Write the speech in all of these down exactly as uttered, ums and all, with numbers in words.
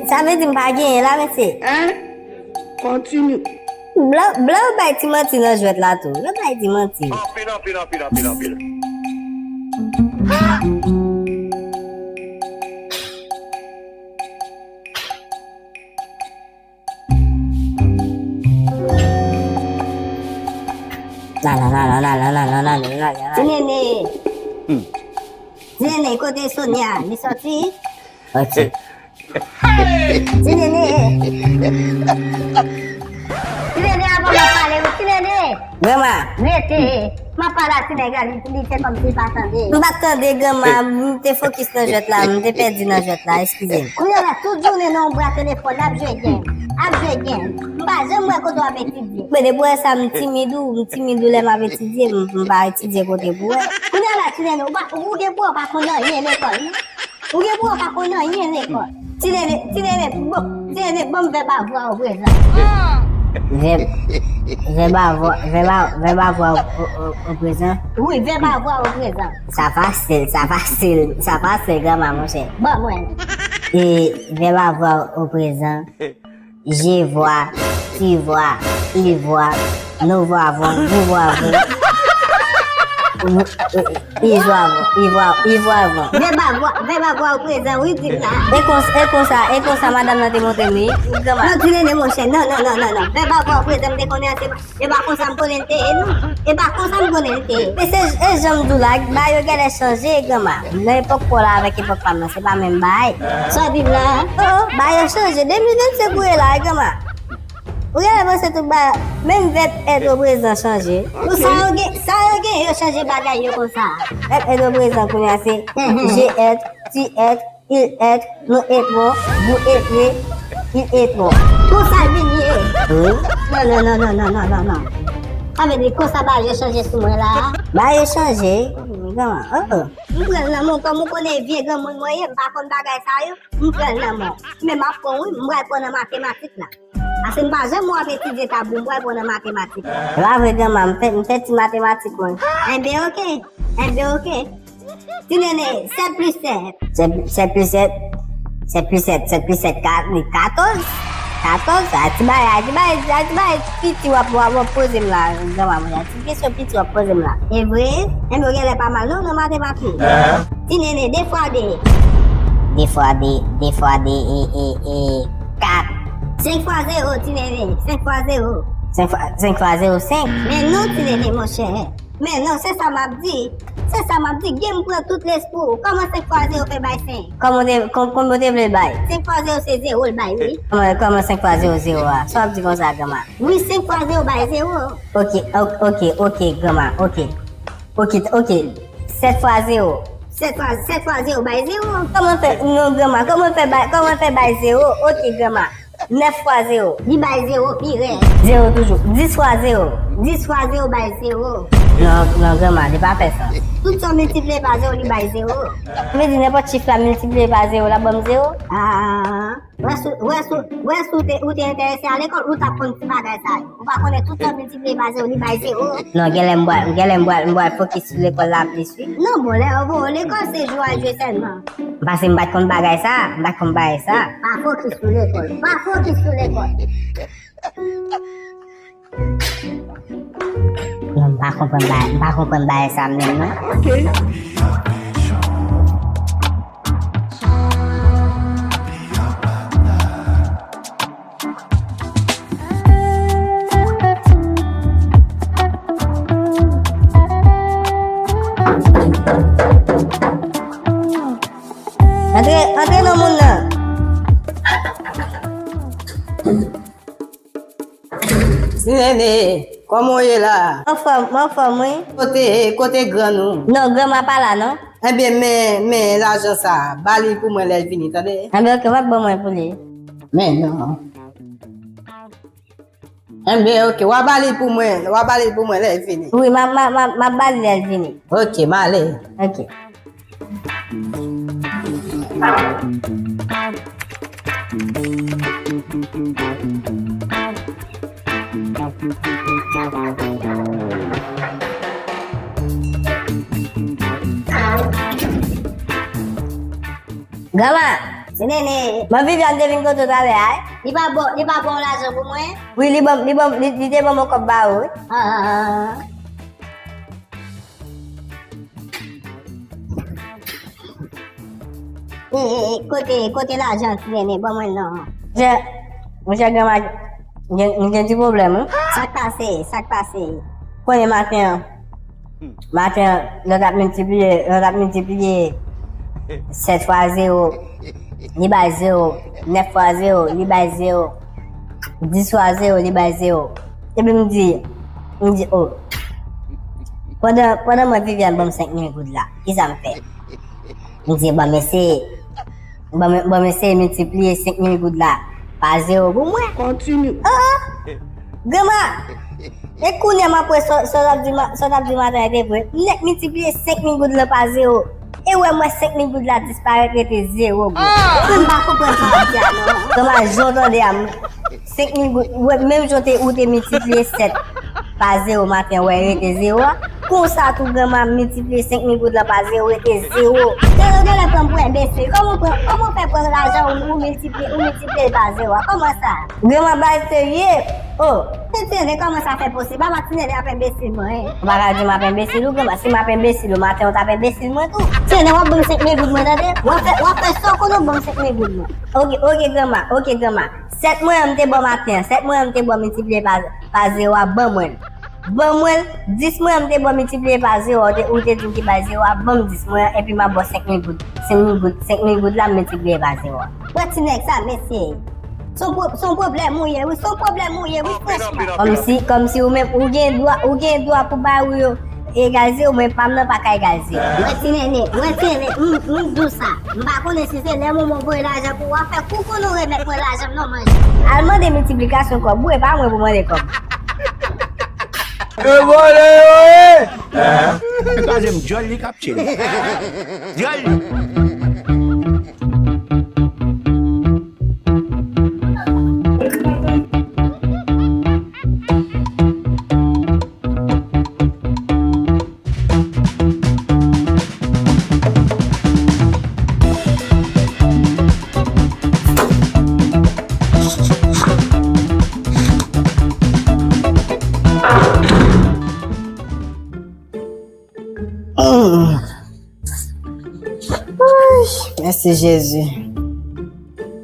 Sa vle di m pa genyen la, mesye? Hein? Continue. Blan, blan bay ti manti nan jwèt la tou. Yo bay ti manti. Anpil, anpil, anpil, anpil, anpil. La, la, la. Ti Nene. Hmm. Ti Nene, kote Sonia? Li sòti? Ok. Ti Nene. Ti Nene, avan m ap pale, wi, Ti Nene. Granma. Rete. M ap pale a ti nèg la, li, li fè kòmsi li pa tande. M pa t tande, granma. M te fokis nan jwèt la, m te pèdi nan jwèt la, eskize m. Kounye a la, tout jounen nan yon bra telefòn, ap jwe game. Ap jwe game. M pa janm wè kote w ap etidye. Men depi w wè sa, m timid ou, m timid ou lè m ap etidye, m, m pa etidye kote pou wè. Kounye a la, Ti Nene, ou pa, ou gen pou w pa konn anyen lekòl, non? Ou gen pou w pa konn anyen lekòl. Ti Nene, Ti Nene, bon, Ti Nene, ban m vèb avwa o prezan. Vèb, vèb avwa, vèb a, vèb avwa o, o, o, o prezan. Wi, vèb avwa o prezan. Sa fasil, sa fasil, sa fasil, granma, monchè. Ban mwen. E, vèb avwa o prezan. Je vois, tu vois, il voit, nous voyons, vous voyons. Ils voient, ils voient, ils voient. Vèb avwa, vèb avwa o prezan, wi, di la. E kons-, e konsa, e konsa madanm nan te montre m li, granma. Non, Ti Nene, monchè, non, non, non, non, non. Vèb avwa o prezan, m te konnen se pa, e pa konsa m konnen l te ye, non. E pa konsa m konnen l te ye. Men se, e jan m di w la, ba yo genlè chanje, granma. Nan epòk pa w la avèk epòk pa m nan, se pa menm bagay. Sa w di m la? Oh, ba yo chanje. De mil vennsenk ou ye la, granma. Ou genlè panse tout bagay, menm vèb èt o prezan chanje. Pou sa yo gen, sa yo gen, yo chanje bagay yo konsa. Vèb èt o prezan kounye a se je èt, tu èt, il èt, nous étrons, vous étrez, ils étront. Konsa l vin ye. Wi. Non, non, non. Sa vle di konsa bagay yo chanje sou mwen la. Bagay yo chanje. Granma, oh, oh. M pran l nan men w, kòm ou konnen vye granmoun mwen ye, m pa konn bagay sa yo. M pran l nan men w. Men m ap pran wi, m pral pran nan matematik la. Paske m pa janm wè w ap etidye tabou, m pral pran nan matematik. E pa vre, granma, m fè, m fè ti matematik mwen. Enben, oke. Enben, oke. Ti Nene, sèt plis sèt. Sèt, sèt plis sèt. Sèt plis sèt, sèt plis sèt, ka-, katòz. Katòz, sa ti bagay, ti bagay, ti bagay piti w ap, w ap, w ap poze m la, granma, mwen, ti kesyon piti w ap poze m la. E vre? Enben, ou genlè pa mal, non, nan matematik. Ti Nene, de fwa de. De fwa de, de fwa de, e, e, e, kat. Senk fwa zewo, Ti Nene, senk fwa zewo. Senk fwa, senk fwa zewo, senk. Men non, Ti Nene, monchè. Men non, se sa m ap di. Se sa m ap di, gen m pran tout lespri w. Kòman senk fwa zewo fè bay senk? Kòman w te, kò-, kòman w te vle l bay? Senk fwa zewo se zewo l bay, wi. Kòman, kòman senk fwa zewo, zewo a? Sa w ap di konsa, granma? Wi, senk fwa zewo bay zewo. Ok, ok, ok, ok, granma, ok. Ok, ok. Sèt fwa zewo. Sèt fwa, sèt fwa zewo bay zewo. Kòman fè, non, granma, kòman fè bay, kòman fè bay zewo? Ok, granma. Nèf fwa zewo. Li bay zewo pi rèd. Zewo toujou. Dis fwa zewo. Dis fwa zewo bay zewo. Non, non, granma, li pa fè sans. Tout sa w miltipliye pa zewo, li bay zewo. Sa vle di nenpòt chif la miltipliye pa zewo, l ap ban m zewo? Ah. Wè si, wè si, wè si w te, ou te enterese a lekòl, ou t ap konn ti bagay sa yo. Ou pa konnen tout sa w miltipliye pa zewo, li bay zewo. Non, genlè m pral, genlè m pral, m pral fokis sou lekòl la plis, wi. Non, bon, lè yo voye w lekòl, se jwe a jwe sèlman. Paske m pa t konn bagay sa, m pa t konn bagay sa. Pa fokis sou lekòl, pa fokis sou lekòl. Non, m pa konprann bagay, m pa konprann bagay sa menm, non. Ok. Antre, antre non moun nan. Ti Nene, kòman w ye la? Anfòm, anfòm, wi. Kote, kote grann ou? Non, granma pa la, non. Ebyen, men, men lajan sa, ba li pou mwen lè l vini, tande? Ebyen, oke, w ap ban mwen pou li. Men non. Enben, oke, w a ba li pou mwen, w a ba li pou mwen lè l vini. Wi, m a, m a, m a, m a ba li lè l vini. Oke, m ale. Oke. Granma, Ti Nene. Mwen Viviane te vin kote w talè a, wi. Li pa ba, li pa ba w lajan pou mwen? Wi, li ban, li ban, li, li te ban m yon kòb ba ou, wi. Ah. E, e, e, kote, kote lajan Ti Nene? Ban mwen l non. Monchè, monchè, granma, m gen, m gen ti pwoblèm, wi. Sa k pase? Sa k pase? Konnen maten an, maten an, lè w t ap miltipliye, lè w t ap miltipliye sèt fwa zewo, li bay zewo, nèf fwa zewo, li bay zewo, dis fwa zewo, li bay zewo. Epi m di, m di, o. Pandan, pandan mwen Viviane ban m senk mil goud la, kisa m fè? M di, ban m eseye, ban m, ban m eseye miltipliye senk mil goud la pa zewo pou mwen. Kontinye. Ah, ah. Granma, e kounye a m ap wè sa, sa w t ap di ma-, sa w t ap di maten an te vre. M nèk miltipliye senk mil goud lan pa zewo. E wè m wè senk mil goud la disparèt rete zewo goud. Ah! Mwen m pa konprann sa w ap di a non. Granma, jan w tande a, m, senk mil goud, ou wè, menm jan w te, ou te miltipliye sèt pa zewo maten an, wè rete zewo a. Konsa tou granma miltipliye senk mil goud lan pa zewo, rete zewo. Tande w genlè pran m pou enbesil. Kòman w pran, kòman w fè pran lajan ou, ou miltipliye, ou miltipliye l pa zewo a? Kòman sa? Granma bay serye. Oh. Ti Nene, kòman sa fè posib? Apa Ti Nene ap enbesil mwen, en? Ou pa ka di m ap enbesil ou, granma. Si m ap enbesil ou, maten w t ap enbesil mwen tou. Ti Nene, w ap ban m senk mil goud mwen, tande? W ap fè, w ap fè sa w konnen w ban m senk mil goud mwen. Oke, oke, granma, oke, granma. Sèt mwen an m te ba w maten an, sèt mwen an m te ba w miltipliye pa, pa zewo a, ban mwen l. Ban mwen l, dis mwen an m te ba w miltipliye pa zewo a, ou te, ou te di m ki bay zewo a, ban m dis mwen an, epi m ap ba w senk mil goud. Senk mil goud, senk mil goud la m miltipliye pa zewo a. Wè ti nèg sa, mesye. Se yon pwo-, se yon pwoblèm ou ye, wi, se yon pwoblèm ou ye, wi, franchman. Kòmsi, kòmsi ou menm, ou gen dwa, ou gen dwa pou bay ou yo egal zewo, men pa m nan pa ka egal zewo. Wè ti nene, wè ti nene, m, m di w sa. M pa konnen si se lè moman w voye lajan pou w ap fè kou konnen w remèt mwen lajan m non manje. Al mande miltiplikasyon kòb ou, e pa mwen pou mande kòb. E vòlè yo ye! Se twazyèm dyòl li k ap tchele. Dyòl li! Mm. Ay, mèsi Jezi.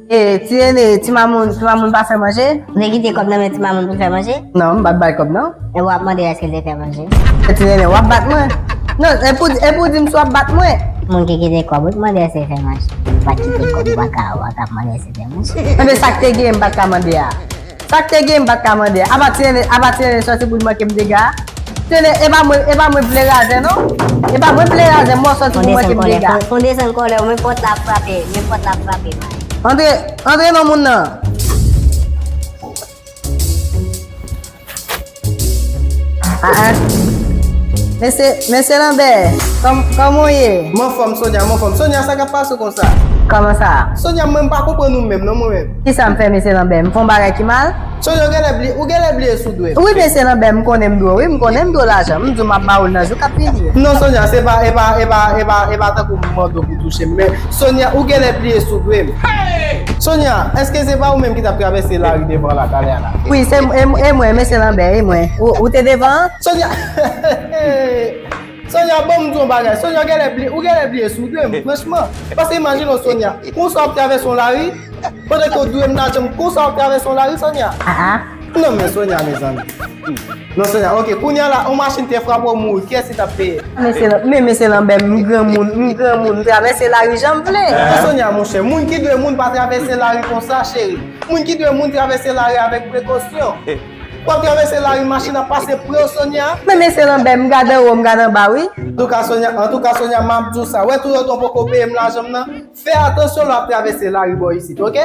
E, ti nene, ti mamoun, ti mamoun pa fè manje? Ou te kite kòb nan men ti mamoun pou fè manje? Non, m pa t bay kòb, non. E w ap mande èske l te fè manje? E ti nene, w ap bat mwen? Non, e pou, e pou di m si w ap bat mwen? Moun ki kite kòb, ou t mande èske l fè manje. Ou pa t kite kòb, ou pa ka, ou pa ka mande èske l fè manje. Enben, sa k te gen, m pa t ka mande a. Sa k te gen, m pa t ka mande. Apa ti nene, apa ti nene sòti pou l manke m dega. Ti nene, e pa mwen, e pa mwen vle razè, non. E pa mwen vle razè, mwen sòti pou manke m dega. Fon desann kòlè, fon desann kòlè, men pòt la ap frape, men pòt la ap frape, man. Antre, antre non moun nan. Ah, ah. Mesye, mesye Lanbè, kòm-, kòman w ye? M anfòm, Sonia, m anfòm. Sonia, sa k ap pase w konsa? Kòman sa? Sonia, mwen, m pa konprann ou menm, non, mwen menm. Kisa m fè, mesye Lanbè? M fè yon bagay ki mal? Sonia, ou genlè bliye, ou genlè bliye si w dwe m. Wi, mesye Lanbè, m konnen m dwe w, wi, m konnen m dwe w lajan. M di w m ap ba w l nan jou k ap vini. Non, Sonia, se pa, e pa, e pa, e pa, e pa tankou m mande w pou touche m, men Sonia, ou genlè bliye si w dwe m. Sonia, èske se pa ou menm ki t ap travèse lari devan la talè a la? Wi, se m, e m, e mwen, mesye Lanbè, e mwen. Ou, ou te devan an? Sonia, Sonia, bon, m di w yon bagay. Sonia, ou genlè bliye, ou genlè bliye si w dwe m, franchman. Paske imajine w, Sonia, konsa w ap travèse yon lari, pandan ke w dwe m lajan m, konsa w ap travèse yon lari, Sonia. Ah, ah. Non, men Sonia, mezanmi. Non, Sonia, ok, kounye a la, yon machin te frape w mouri, kiyès ki t ap peye? Mesye Lan-, men mesye Lanbè, m granmoun, m granmoun, m travèse lari jan m vle. Men Sonia, monchè, moun ki dwe moun pa travèse lari konsa, cheri. Moun ki dwe moun travèse lari avèk prekosyon. W ap travèse lari, machin ap pase pre w, Sonia. Men mesye Lanbè, m gade anwo, m gade anba, wi. Antouka, Sonia, antouka, Sonia, m ap di w sa. Wè, toutotan w poko peye m lajan m nan, fè atansyon lè w ap travèse lari bò isit, ok?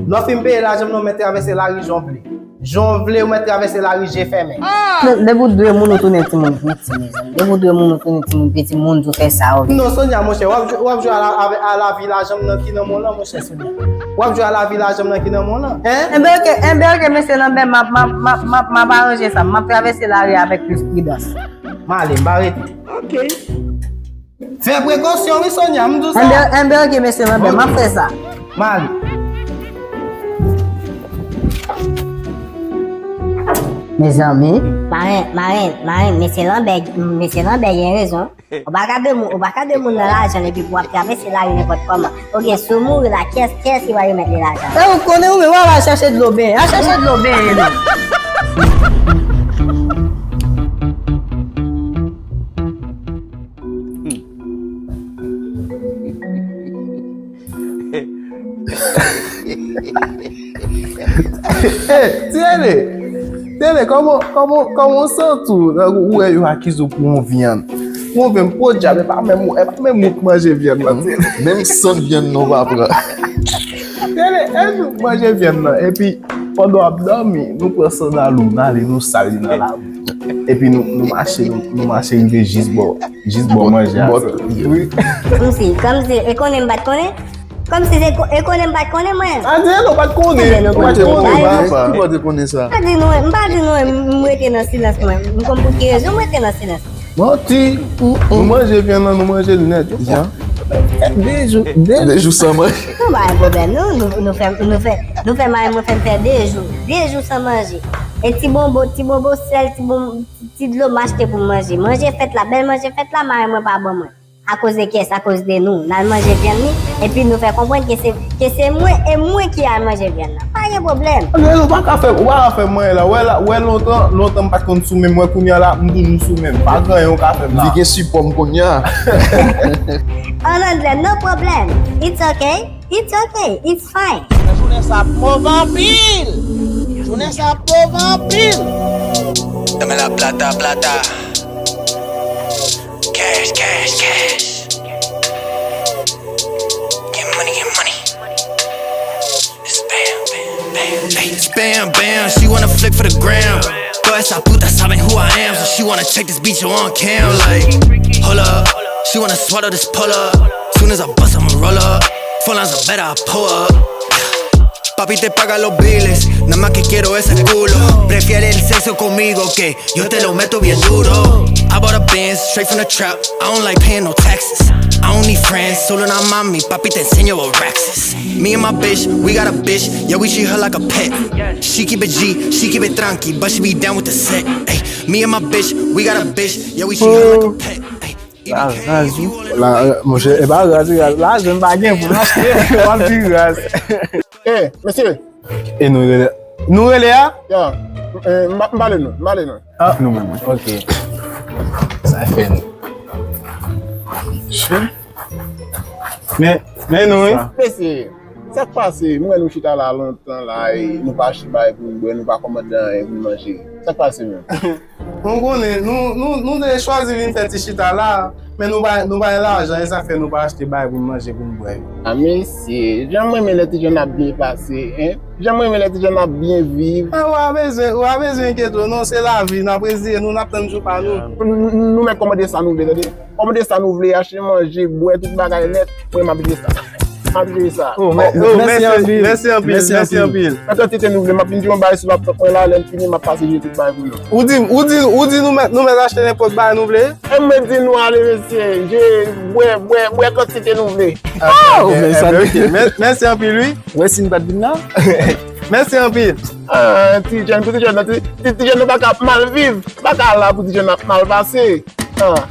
Lè w fin peye lajan m nan, w mèt travèse lari jan w vle. Jan w vle, w mèt travèse lari je fèmen. De-, depi w dwe moun, ou tounen timoun piti, mezanmi. Depi w dwe moun, ou tounen timoun piti, moun di w fè sa w vle. Non, Sonia, monchè, w ap jwe, w ap jwe a la, avè-, a lavi lajan m nan ki nan men w lan, monchè, Sonia. W ap jwe a lavi lajan m nan ki nan men w lan, en? Enben, ok, enben, ok, mesye Lanbè, m ap, m ap, m ap, m ap, m ap aranje sa. M ap travèse lari avèk plis pridans. M ale, m pa rete. Ok. Fè prekosyon, wi, Sonia, m di w sa. Enben, enben, ok, mesye Lanbè, m ap fè sa. Mari. Mezanmi. Maren, maren, maren, mesye Lanbè, mesye Lanbè gen rezon. Ou pa ka de moun, ou pa ka de moun nan lajan epi pou w ap travèse lari nenpòt kòman. Ou gen sou mouri la, kiyès, kiyès ki va remèt li lajan? E ou konnen ou menm, w al chache dlo benyen, al chache dlo benyen non. Hey, Tiene! Tiene, kòman, kòman, kòman w santi w? Ou wè yo akize w pou yon vyann. Yon vyann, podyab, e pa menm, e pa menm ou k manje vyann nan, Tiene. Menm sant vyann nan w pa pran. Tiene, e nou k manje vyann nan. Epi, pandan w ap dòmi, nou pran sandal ou, n ale, nou sal li nan labou. Epi nou, nou mache, nou, nou mache rive jis bò, jis bò manje a. Wi. Kòmsi, kòmsi, e konnen m pa t konnen? Kòmsi se ko-, e konnen m pa t konnen mwen. A di nou pa t konnen. Ou pa t konnen, pa, pa. Ou pa t konnen sa. M pa di nou, m pa di nou, m rete nan silans mwen. M konn pou ki rezon m rete nan silans. Manti. Nou manje vyann nan, nou manje l nèt. Jan. De jou, de jou san manje. Nou pa gen pwoblèm, nou, nou, nou fè, nou fè, nou fè mari mwen fè m fè de jou. De jou san manje. E ti bonbo, ti bonbo sèl, ti bon, ti dlo m achte pou m manje. Manje fèt la, bèl manje fèt la, mari mwen pa ban mwen. Akoz de kiyès? Akoz de nou. N al manje vyann li, epi nou fè konprann ke se, ke se mwen e mwen ki al manje vyann nan. Pa gen pwoblèm. Ann, ou pa ka fè, ou pa ka fè m anyen la. Wè la, wè lontan, lontan m pa t konn sou menm, wè kounye a la, m toujou sou menm. Pa gen anyen ou ka fè m la. Li gen sipò m kounye a. An anglè, no problem. It's okay. It's okay. It's fine. Jounen sa ap move anpil. Jounen sa ap move anpil. Dame la plata, plata. Cash, cash, cash. Get money, get money. It's bam, bam, bam, bam. It's bam, bam. She wanna flick for the gram. Toda esa puta saben who I am, so she wanna check this bitch on cam. Like, hold up. She wanna swallow this pull up. Soon as I bust, I'ma roll up. Phone lines are better, I pull up. Papi, te paga los biles, nada más que quiero ese culo. Prefiere el sexo conmigo que yo te lo meto bien duro. I bought a Benz straight from the trap. I don't like paying no taxes. I don't need friends, solo una mami, papi, te enseño Roxas. Me and my bitch, we got a bitch, yeah, we treat her like a pet. She keep it G, she keep it tranqui, but she be down with the set. Ay, me and my bitch, we got a bitch, yeah, we treat her like a pet. Ay, la, la, la, monchè, e pa raz, raz. Lajan m pa gen pou m achte, w ap di raz. Eh, mesye. E nou rele, nou rele a? Ya, eh, m pa, m pale nou, m pale nou. Ah, nou menm, wi. Ok. Sa fè nou. Men, men nou, wi. Mesye, sa k pase? M wè nou chita la lontan la, e nou pa achte bagay pou nou bwè, nou pa kòmande anyen pou nou manje. Sa k pase menm? Nou konnen, nou, nou, nou te chwazi vin fè ti chita la, men nou pa, nou pa gen lajan, e sa fè nou pa achte bagay pou nou manje, pou nou bwè. A mesye, jan m renmen lè ti jèn ap byen pase, en? Jan m renmen lè ti jèn ap byen viv. A, ou pa bezwen, ou pa bezwen enkyete w non, se lavi, n ap reziye nou, n ap tann jou pa nou. Nou, nou, nou mèt kòmande sa nou vle, tande. Kòmande sa nou vle, achte manje, bwè, tout bagay nèt, mwen m ap jere sa. M ap jere sa. Oh, mè-, oh, mèsi anpil, mèsi anpil, mèsi anpil. Nan kantite nou vle, m ap vin di yon bagay sou laptop mwen la, lè m fini, m ap pase jere tout bagay pou nou. Ou di, ou di, ou di nou mèt, nou mèt achte nenpòt bagay nou vle? E mwen di nou ale, mesye, je, bwè, bwè, bwè kantite nou vle. Oh, men sa nou, mè-, mèsi anpil, wi. Wè si n pa t vin la. Mèsi anpil. Ah, ti jèn, pou ti jèn nan, ti, ti, ti jèn nan pa ka ap mal viv. Pa ka la pou ti jèn ap mal pase. Ah.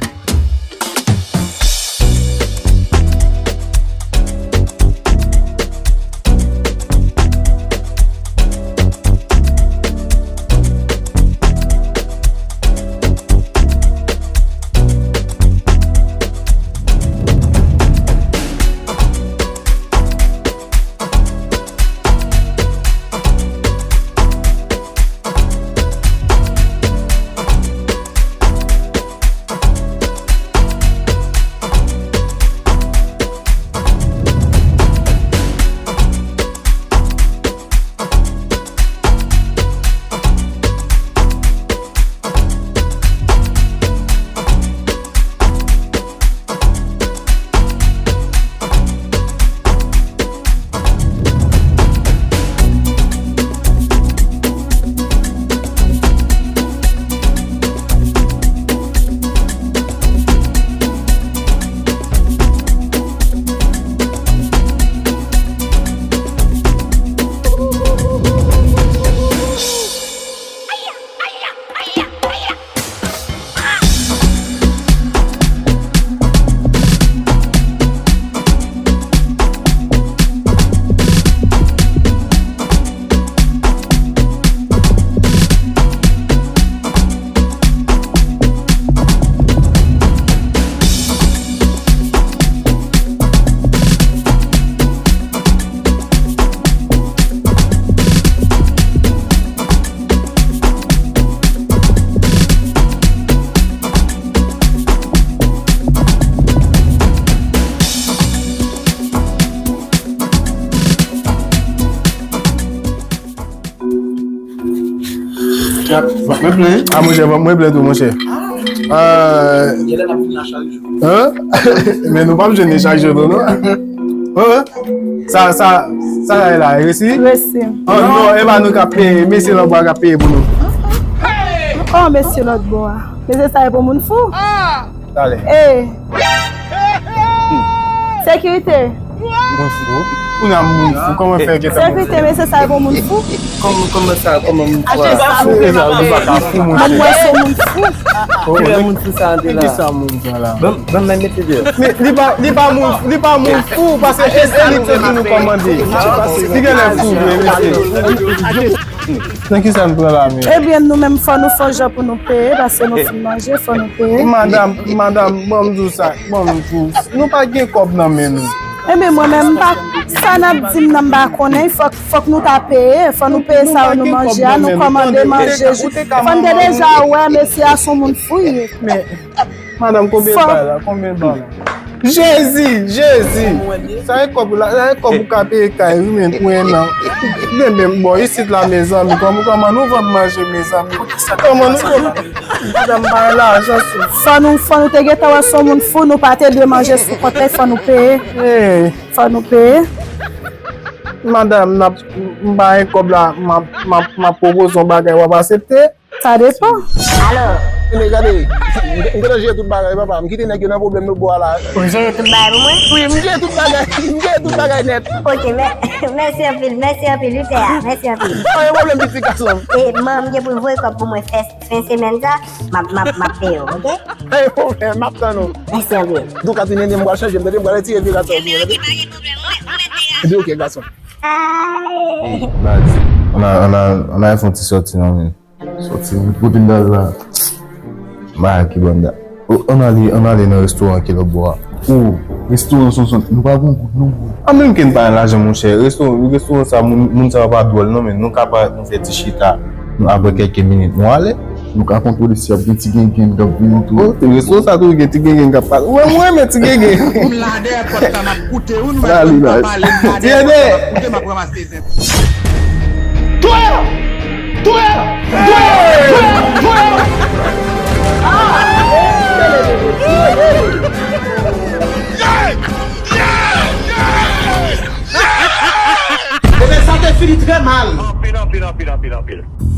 Mwen plen. A, monchè, mwen plen tou, monchè. Euh, Genlè n ap vin la chak jou. Hein? Men nou p ap jwenn li chak jou, non, non. Hein? Sa, sa, sa la, resi? Resi. Oh, non, e pa nou k ap peye, mesye lòtbò a k ap peye pou nou. Oh, mesye lòtbò a. Mesye sa e pou moun fou. Talè. Ey! Sekirite! Moun fou. Ou nan moun fou, kòman fè gentan moun fou? Sekirite, mesye sa e pou moun fou. Kòman, kòman sa, kòman moun fou? Achte sa pou mwen, papa. Mwen wè se moun fou. Kilè moun fou sa ande la? Ki sa moun sa la? Ban, ban mwen mete deyò. Men li pa, li pa moun, li pa moun fou, paske e, e li k te di nou kòmande. Li genlè fou vre, mesye. Nan ki sa n pran la menm? Ebyen, nou menm, fò nou fè yon jan pou nou peye, paske nou fin manje, fò nou peye. Madam, madam, ban m di w sa, ban m di w, nou pa gen kòb nan men nou. Ebyen, mwen menm, m pa, sa n ap di m nan, m pa konnen, fòk, fòk nou ta peye, fò nou peye sa yo nou manje a, nou kòmande manje, fò n te deja wè mesye a se yon moun fou li ye. Men, Madanm, konbyen l bay la? Konbyen l bay la? Jezi! Jezi! Sa e kòb la, sa e kòb ou ka peye kay, wi, men, pou en an. Men, men, bon, isit la, mezanmi, kòman, kòman nou vann manje, mezanmi? Kòman nou vann? Madanm, bay lajan sou. Fò nou, fò nou te gentan wè se yon moun fou, nou pa te dwe manje sou kont li, fò nou peye. Hey. Fò nou peye. Madanm, n ap, m bay kòb la, m ap, m ap, m ap pwopoze yon bagay, w ap aksepte? Sa depan. Alo. Tande, gade, m gentan jere tout bagay, papa. M kite nèg yo nan pwoblèm lòtbò a la. Ou jere tout bagay pou mwen? Wi, m jere tout bagay. M jere tout bagay nèt. Ok, mè-, mèsi anpil, mèsi anpil, wi, pè a. Mèsi anpil. Pa gen pwoblèm, pitit gason m. E, man, m gen pou l voye kòb pou mwen fè fen semèn sa, m ap, m ap, m ap peye w, ok? Pa gen pwoblèm, m ap tann ou. Mèsi anpil. Douka Tinene, m pral chanje, m tande, m pral retire vye gason. Ebyen, ok, pa gen pwoblèm, mwen, mwen te a. Ebyen, ok, gason. Ay. Baz, ann a, ann a, ann a fè yon ti sòti non, men. Sòti, kote n t al la? Maya ki banda. O, ann ale, ann ale nan restoran ki lòtbò a. O, restoran Sonson, nou pa gon goud non, bro. An menm ke n pa gen lajan, monchè. Restoran, restoran sa, moun, moun sa yo pa dwòl non, men nou ka parèt, nou fè ti chita. Nou, apre kèlke minit, nou ale. Nou ka kontwole si y ap gen ti gengen k ap vini tou. O, restoran sa tou gen ti gengen k ap pase. Ou wè, mwen renmen ti gengen. M la dèyè pòt la, m ap koute. Ou nou mèt pa pale, m la dèyè pòt la, m ap koute, m ap ranmase. Touye! Touye! Touye! Touye! Ebyen, sa te fini trè mal. Anpil, anpil, anpil, anpil, anpil.